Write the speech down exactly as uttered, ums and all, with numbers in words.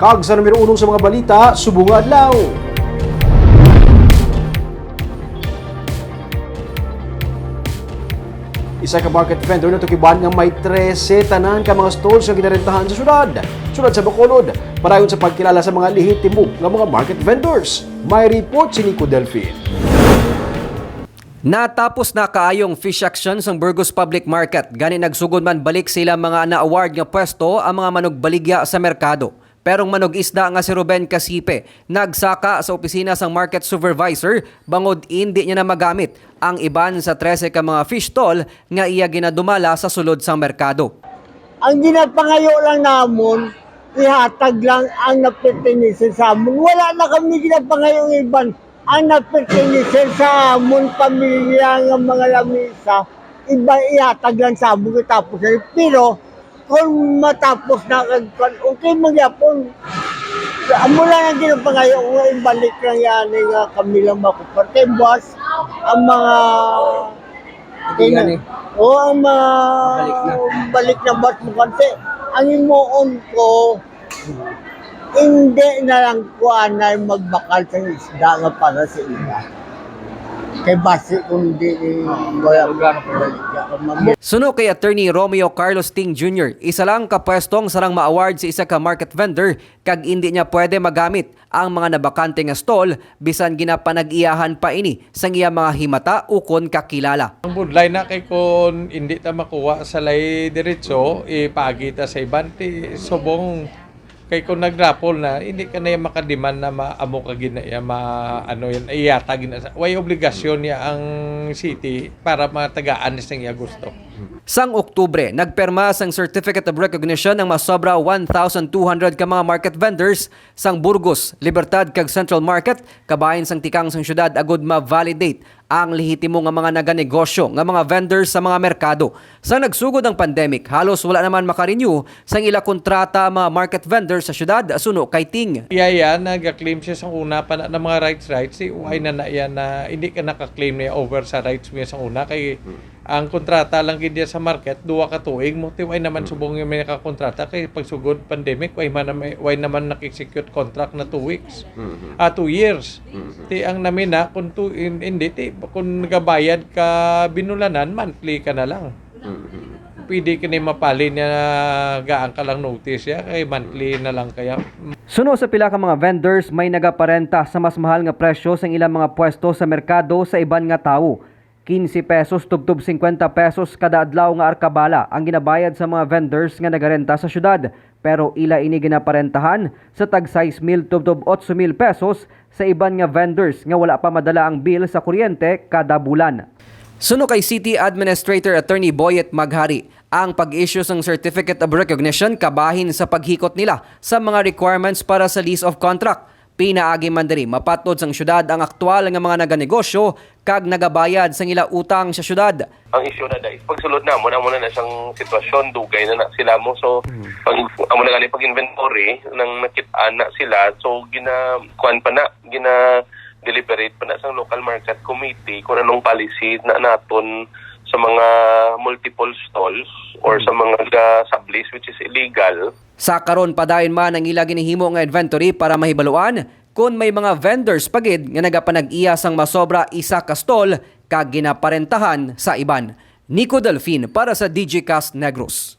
Kag sa numero uno sa mga balita subong nga adlaw. Isa ka market vendor natukiban nga may trese tanan ka mga stalls nga ginarentahan sa syudad, syudad sa Bacolod. Padayon sa pagkilala sa mga lehitimo nga mga market vendors, may report si Nico Delfin. Natapos na kaayong fish auction sang Burgos Public Market, gani nagsugod man balik sa ilang mga na-award nga pwesto ang mga manugbaligya sa merkado. Pero ang manug-isda nga si Ruben Casipe nagsaka sa opisina sang market supervisor bangod indi niya na magamit ang iban sa trese ka mga fish stall nga iya ginadumala sa sulod sang merkado. Ang ginapangayo lang namon, ihatag lang ang napertenece sa amon. Wala na kami ginapangayo ng iban. Ang napertenece sa amon pamilya nga mga lamisa, iba ihatag lang sa amon, tapos na. Pero kung matapos na kag kwan, okay man gyapon. Amo lang ang ginapangayo ko nga ibalik lang yan nga kami lang makupar. Kay buwas, ang mga Yan eh. O ang mga Balik na. Balik na buwas mo kasi ang himuon ko, hindi na lang kuanay magbakal sa isda nga para sa ila. Kay basi kung di wala Lugar. Balik ka, kung mag- Suno kay Attorney Romeo Carlos Ting Junior, isa lang ka pwesto ang sarang ma-award sa isa ka market vendor kag indi niya pwede magamit ang mga nabakante nga stall bisan ginapanag-iyahan pa ini sang iya mga himata ukon kakilala. Ang budlay na kay kun indi ta makuha sa lay diretso, ipaagi ta sa iban ti subong kay kun nag-raffle na, hindi ka na iya makademand na ma-, amo ka gina-, iya ma-, ano yan, iyata gina-, way obligasyon niya ang city para matagaan sa iya gusto. Sang Oktubre, nagpirma sang Certificate of Recognition ang masobra one thousand two hundred ka mga market vendors sang Burgos, Libertad kag Central Market kabahin sang tikang sang syudad agud ma-validate ang lehitimo nga mga naganegosyo nga mga vendors sa mga merkado. Sa nagsugod ang pandemic, halos wala naman makarenew sang ila kontrata ang mga market vendors sa syudad, suno kay Ting. Iya, iya, nag-claim siya sang una pa na, na mga rights, rights, si way na na iya na, hindi ka naka-claim niya over sa rights mo sang una kay ang kontrata lang gid diya sa market, duha ka tuig mo, ti way naman Mm. subong yung may nakakontrata kay pagsugod pandemic, way man, may, way naman nag-execute contract na two weeks, Mm-hmm. ah, two years. Mm-hmm. Ti ang namina, kung tu-, in-, hindi, ti, kung nagabayad ka binulanan, monthly ka na lang. Mm-hmm. Pwede ka ni mapali niya, gaan ka lang notice ya, kay monthly na lang kaya. Suno sa pila ka mga vendors, may nagaparenta sa mas mahal nga presyo sang ilang mga pwesto sa merkado sa iban nga tawo. Quince pesos tubtob cincuenta pesos kada adlaw nga arkabala ang ginabayad sa mga vendors nga nagarenta sa syudad, pero ila ini ginaparentahan sa tag sais mil tubtob otso mil pesos sa iban nga vendors nga wala pa madala ang bill sa kuryente kada bulan. Suno kay City Administrator Attorney Boyet Maghari, ang pag-issue sang Certificate of Recognition kabahin sa paghikot nila sa mga requirements para sa lease of contract. Pinaagi man diri, mapatnod sang syudad ang aktual nga mga naganegosyo kag nagabayad sang ila utang sa syudad. Ang issue na dai, pagsulod namon, amo na na siyang sitwasyon, dugay na na sila mo. So, Mm. pag, amo na gani, pag inventory, nang nakit-an na sila, so, gina, kuan pa na, gina-deliberate pa na sa local market committee kung anong policy na naton sa mga multiple stalls or Mm. sa mga ga-, sublease, which is illegal. Sa karon, padayon man ang ila ginahimo nga inventory para mahibaluan kon may mga vendors pa gid nga nagapanag-iya sang masobra isa ka stall kag ginaparentahan sa iban. Nico Delfin para sa Digicast Negros.